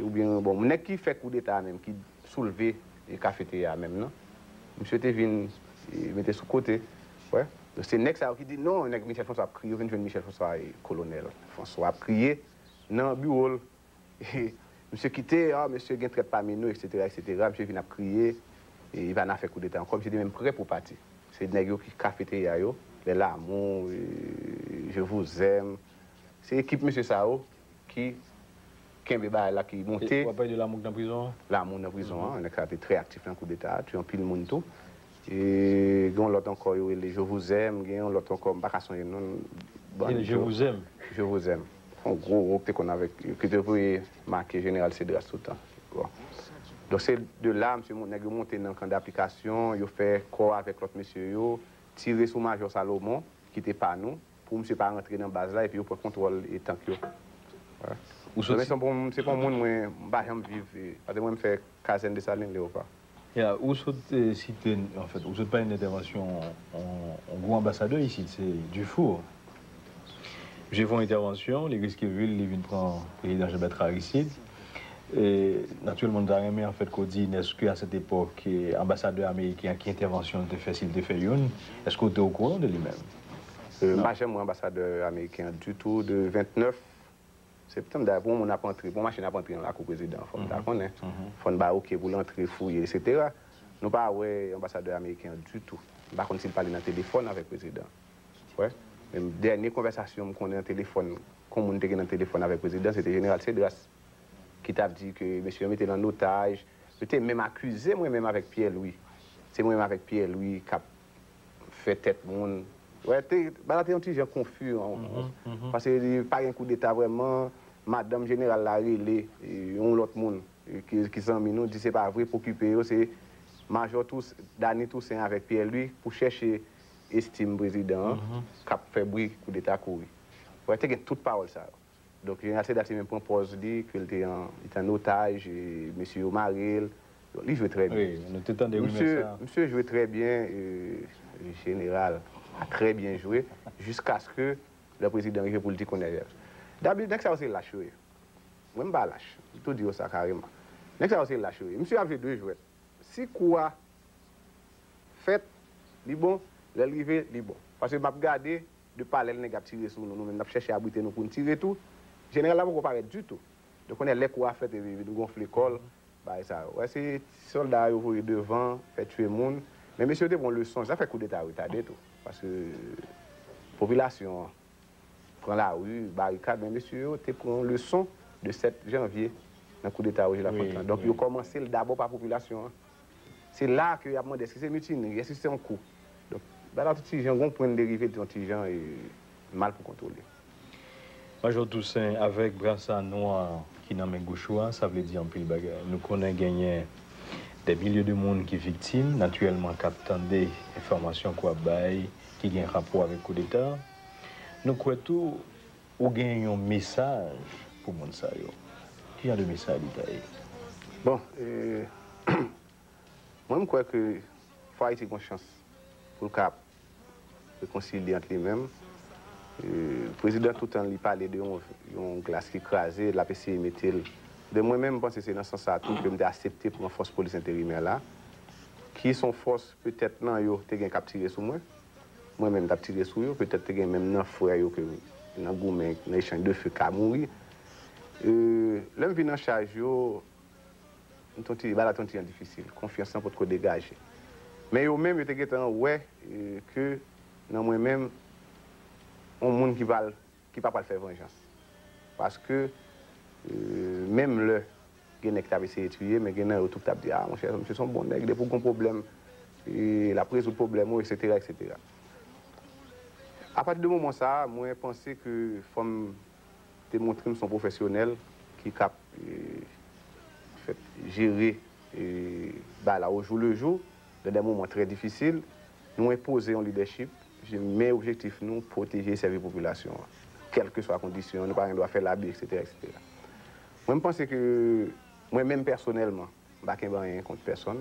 oubyen, bon, nèg ki fè koudeta a menm, ki soulve, e, kafeterya a menm nan, misye te vin, e, mete sou kote. Wè. Donk, se nèg sa yo ki di, non, nèg Michel François ap kriye, yo vin jwenn Michel François, e, Kolonèl François ap kriye nan biwo l. Misye kite, a, mesye, gen trèt pami nou, etsetera, etsetera. Misye vin ap kriye, e, li pa nan afè koudeta ankò. Misye te menm prè pou pati. Se nèg yo ki kafeterya yo, les Lamour, e, Je vous aime. Se ekip mesye sa yo ki kenbe bagay la, ki monte. W ap pale de Lamour k nan prizon an? Lamour nan prizon an, nèg sa te trè aktif nan koudeta a, tiye anpil moun tou. E gen yon lòt ankò, yo rele Je vous aime, gen yon lòt ankò, m pa ka sonje non l. Bon, Je vous aime. Je vous aime. Yon gwo gwo ki te konn avèk, ki te voye make jeneral Cédras toutan. Bon. Donk se de la, misye, nèg yo monte nan kan daplikasyon, yo fè kò avèk lòt mesye yo, tire sou Majò Salomon, ki te pa nou. pou misye pa rantre nan baz la epi yo pran kontwòl e tank yo. Ou sot... Se pa yon moun mwen m pa janm viv, paske mwen m fè kazèn Desalin, Leopa. Ya, ou sot site, anfèt, ou sot pale de entèvansyon yon gwo anbasadè isit, se Dufour. Misye fè yon entèvansyon, li riske vi l, li vin pran prezidan Jean Bertrand Aristide. E, natirèlman, nou ta renmen anfèt ke w di n, èske a sèt epòk, anbasadè ameriken an, ki entèvansyon l te fè, si l te fè youn, èske w te okouran de li menm? M pa janm wè anbasadè ameriken an ditou de vennèf septanm. Dayè, pou yon moun ap antre, pou yon machin ap antre nan lakou prezidan an, fò n ta konnen. Fò n ba oke pou l antre, fouye, etsetera. Nou pa wè anbasadè ameriken an ditou. M pa konn si l pale nan telefòn avèk prezidan an. Wè. Men dènye konvèsasyon m konnen nan telefòn, ke yon moun te gen nan telefòn avèk prezidan, se te Jeneral Cedras ki t ap di ke mesye yo mete l an otaj. Yo te menm akize mwen menm avèk Pierre Louis. Se mwen menm avèk Pierre Louis k ap fè tèt moun. Wè, te, bagay la te yon ti jan konfi, paske li pa gen koudeta vrèman. Madanm jeneral la rele yon lòt moun ki, ki zanmi nou, di se pa vre, pa okipe yo, se Majò Tous, Dany Toussaint avèk Pierre Louis pou chèche estim prezidan an k ap fè bri koudeta kouri. Wè, te gen tout pawòl sa yo. Donk, Jeneral Cedras li menm pran pòz li, ke l te an, li te an otaj, e mesye yo mare l. Donk, li jwe trè byen. Wi, nou te tande rimè sa. Misye jwe trè byen, e, jeneral a trè byen jwe, jiskaske lè prezidan rive pou l di kounye a. Dabitid, nèg sa yo se lach yo ye. Mwen, m pa lach. M tou di yo sa kareman. Nèg sa yo se lach yo ye. Misye ap jwe de jwèt. Si kou a fèt, li bon. Lè l rive, li bon. Paske m ap gade, de palè l nèg ap tire sou nou, nou menm n ap chèche abrite nou pou n tire tou. Jeneral la poko parèt ditou. Donk, kounye a, lè kou a fèt, epi vin gonfle kò l, bagay sa yo. Wè, se ti sòlda yo voye devan, fè tiye moun. Men mesye yo te pran leson, sa fè koudeta a retade tou. Paske popilasyon an pran lari, barikad, men mesye yo te pran yon leson de sèt janvye nan koudeta Roger Lafontant lan. Donk, yo kòmanse l dabò pa popilasyon an. Se la ke y ap mande èske se mitinri, èske se yon kou. Donk, bagay la yon ti jan, gon pwen de rive, yon ti jan, e, mal pou kontwole. Majò Toussaint, avèk brasa nwa ki nan men goch ou a, sa vle di anpil bagay. Nou konnen genyen dè milye de moun ki viktim, natirèlman, k ap tande enfòmasyon ke w ap bay, ki gen rapò avèk koudeta. Nou kwè tou, ou gen yon mesaj pou moun sa yo. Ki jan de mesaj li ta ye? Bon, e, mwen, m kwè ke fò Ayiti gon chans pou l ka rekonsilye ant li menm. E, prezidan, toutan li pale de yon, yon glas ki kraze, l ap eseye mete l. De mwen menm, m panse se nan sans sa a tou ke m te aksepte pran fòs polis enterimè la, ki se yon fòs petèt nan yo te gen k ap tire sou mwen. Mwen menm, m t ap tire sou yo, petèt te gen menm nan frè yo ke nan goumen, nan echanj de fe ka mouri. E, lè m vin an chaj yo, m t on ti, bagay la te on ti jan difisil. Konfyans lan potko degaje. Men yo menm, yo te gentan wè, e, ke nan mwen menm, on moun ki pral, ki pa pral fè vanjans. Paske, e, menm lè gen nèg ki t ap eseye tiye, men gen nan yo tou ki t ap di, "A, monchè, misye se yon bon nèg, depi w gon pwoblèm, e, l ap rezoud pwoblèm ou, etsetera, etsetera." Apati de moman sa a, mwen panse ke fò m te montre m se yon pwofesyonèl ki k ap, e, fèt, jere, e, bagay la o jou le jou, nan de moman trè difisil. Nou enpoze yon lidèchip, men objektif nou, pwoteje e sèvi popilasyon an. Kèlkeswa kondisyon, nou pa gen dwa fè labi, etsetera, etsetera. Mwen, m panse ke mwen menm pèsonèlman, m pa kenbe anyen kont pèsonn,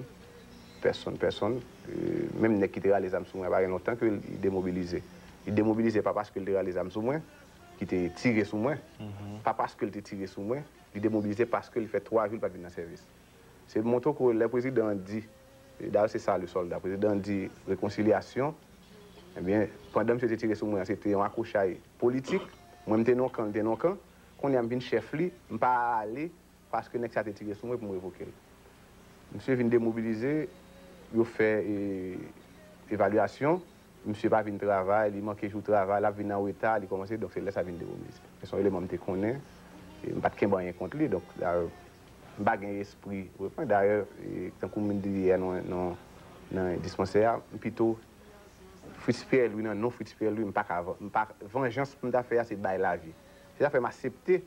pèsonn, pèsonn. E, menm nèg ki te rale zam sou mwen, pa gen lontan ke li demobilize. Li demobilize pa paske l te rale zam sou mwen, ki te tire sou mwen, pa paske l te tire sou mwen, li demobilize paske li fè twa jou li pa t vin nan sèvis. Se montre w ke lè prezidan an di, e dayè se sa le sòlda, prezidan an di rekonsilyasyon, ebyen, pandan misye te tire sou mwen an, se te yon akwochay politik, mwen m te nan yon kan, li te nan yon kan, kounye a m vin chèf li, m pa ale, paske nèg sa te tire sou mwen pou m revoke l. Misye vin demobilize, yo fè, e, evalyasyon, misye pa vin travay, li manke jou travay, l ap vin an reta, li kòmanse, donk se lè sa vin demobilize. Men se yon eleman m te konnen, e m pa t kenbe anyen kont li, donk, dayè, m pa gen espri reprann. Dayè, e, tankou m di yè nan, nan, nan dispansè a, m pito Fritz Pierre Louis, nan non Fritz Pierre Louis, m pa ka van-, m pa, vanjans pou m ta fè a, se bay lavi. Se sa fè m aksepte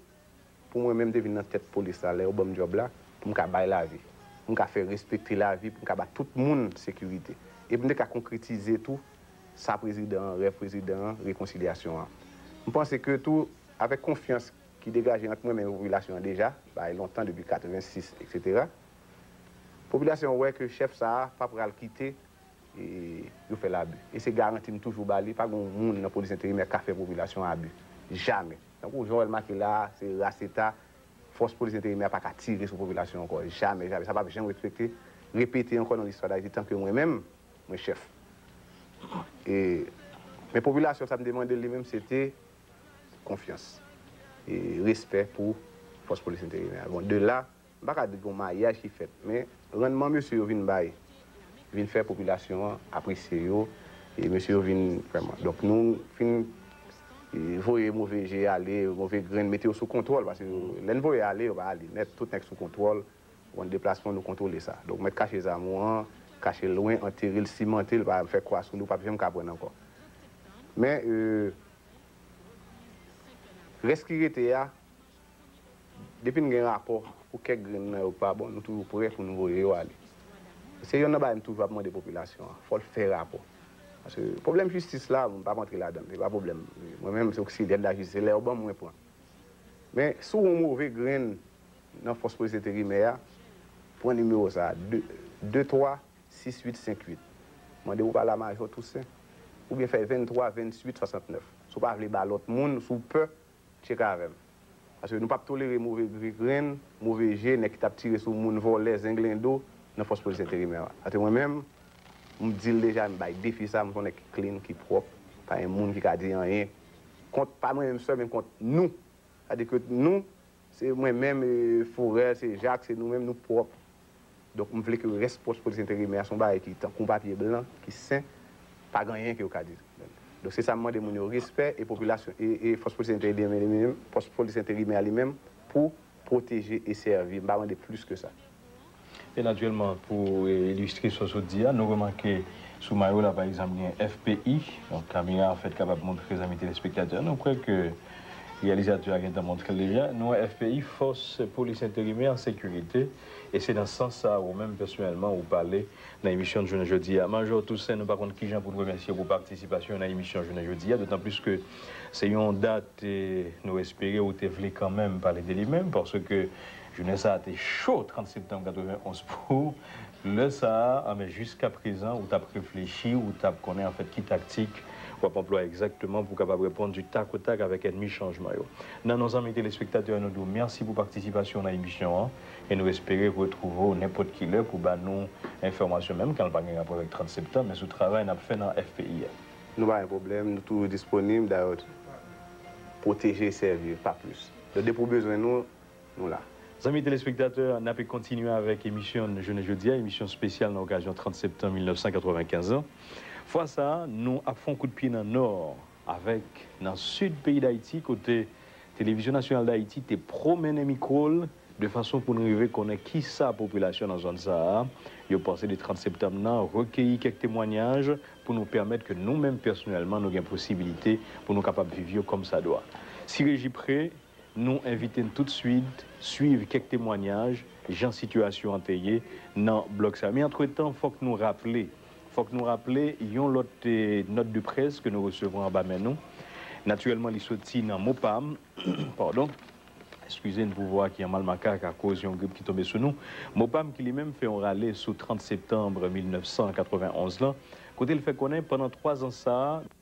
pou mwen menm te vin nan tèt polis la, lè yo ban m djòb la, pou m ka bay lavi, pou m ka fè respekte lavi, pou m ka ba tout moun sekirite. E pou m te ka konkretize tou sa prezidan an, rèv prezidan an, rekonsilyasyon an. M panse ke tou, avèk konfyans ki degaje ant mwen menm e popilasyon an deja, bagay lontan, depi katrevensis, etsetera, popilasyon an wè ke chèf sa a pa pral kite e, yo fè l abi. E se garanti m toujou ba li, pa gen yon moun nan polis enterimè k ka fè popilasyon an abi. Jamè. Tankou jan w wè l make la a, se ras eta, fòs polis enterimè a pa ka tire sou popilasyon ankò. Jamè, jamè. Sa p ap janm respekte, repete ankò nan listwa Dayiti, tanke mwen menm, mwen chèf. E, men popilasyon, sa m te mande l li menm, se te konfyans e respè pou fòs polis enterimè a. Bon, de la, m pa ka di gen yon mayaj ki fèt, men rannman mesye yo vin bay, vin fè popilasyon an apresye yo, e mesye yo vin vrèman. Donk, nou fin, e, voye move je ale, move grenn, mete yo sou kontwòl, paske yo, lè n voye ale, yo pa ale nèt, tout nèg sou kontwòl, bon, deplasman, nou kontwole sa. Donk, mèt kache zam ou an, kache l lwen, antere l, simante l, pa fè kwa sou li, ou p ap janm ka pran ankò. Men, e, rès ki rete a, depi n gen rapò pou kèk grenn nan yo k pa bon, nou toujou prè pou nou voye yo ale. Se yonn nan bagay m toujou ap mande popilasyon an, fò l fè rapò. Paske pwoblèm jistis la, m p ap antre ladan l, se pa pwoblèm. Mwen menm, se oksilyè de la jistis, se lè yo ban m, mwen pran. Men, si w yon move grenn nan fòs polis enterimè a, pran nimewo sa a, de, de twa sis uit senk uit. Mande pou pale a Majò Tousen. Oubyen fè venntwa venntuit swasantnèf. Si w pa vle ba lòt moun, si w pè, tcheke avè m. Paske nou p ap tolere move grenn, move je, nèg ki t ap tire sou moun, vòlè, zenglendo, nan fòs polis enterimè a. Paske mwen menm, m di l deja, m bay defi sa, m se yon nèg ki clean, ki pwòp, pa gen moun ki ka di anyen kont, pa mwen menm sèl, men kont nou. Sa di ke nou, se mwen menm, e, Forel, se Jak, se nou menm, nou pwòp. Donk, m vle ke rès fòs polis enterimè a se yon bagay ki tankou yon papye blan, ki sen, pa gen anyen ke yo ka di. Donk, se sa m mande moun yo, respè e popilasyon, e, e fòs polis enterimè li menm, fòs polis enterimè a li menm, pou pwoteje e sèvi. M pa mande plis ke sa. E natirèlman, pou, e, ilistre sa w sot di a, nou remake sou mayo la, pa egzanp, gen F P I, donk, kamera an fèt kapab montre zanmi telespektatè, nou kwè ke reyalizatè a gentan montre l deja, nou wè F P I, Fòs Polis Enterimè an Sekirite, e se nan sans sa a ou menm pèsonèlman ou pale nan emisyon jounen jodi a. Majò Tousen, nou pa konn kijan pou n remèsye w pou patisipasyon w nan emisyon jounen jodi a, dotan plis ke se yon dat, e, nou espere ou te vle kanmenm pale de li menm, paske jounen sa a te cho, trant septanm katrevenonz pou ou. Lè sa a, anben, jiskaprezan, ou t ap reflechi, ou t ap konnen, anfèt, ki taktik w ap anplwaye egzakteman pou w kapab reponn du tac au tac avèk ènmi chanjman yo. Nan non zanmi telespektatè, nou di w mèsi pou patisipasyon w nan emisyon an, e nou espere retwouve w nenpòt ki lè pou ba nou enfòmasyon, menm kan l pa gen rapò avèk trant septanm, men sou travay n ap fè nan F P I a. Nou pa gen pwoblèm, nou toujou disponib, dayè, pwoteje, sèvi, pa plis. Donk, depi w bezwen nou, nou la. Zanmi telespektatè, n ape kontinye avèk emisyon n jounen jodi a, emisyon espesyal nan okazyon trant septanm mil nèf san katrevenkenz lan. Fwa sa a, nou ap fè yon kout pye nan nò avèk nan sid peyi Dayiti, kote Televizyon Nasyonal Dayiti te pwomennen mikwo l de fason pou n rive konnen kisa popilasyon nan zòn sa a yo panse de trant septanm nan, rekeyi kèk temwanyaj pou nou pèmèt ke nou menm pèsonèlman nou gen posibilite pou nou kapab viv yo kòmsadwa. Si reji pre, nou envite n toutswit swiv kèk temwanyaj jan sitiyasyon an te ye nan blòk sa a. Men antretan, fòk nou raple, fòk nou raple yon lòt, eh, nòt de près ke nou resevwa anba men nou. Natirèlman, li soti nan MOPAM, padon, eskize n pou vwa ki an mal makak akoz yon grip ki tonbe sou nou. MOPAM ki li menm fè yon rale sou trant septanm mil nèf san katrevenonz lan, kote l fè konnen pandan twa zan sa a,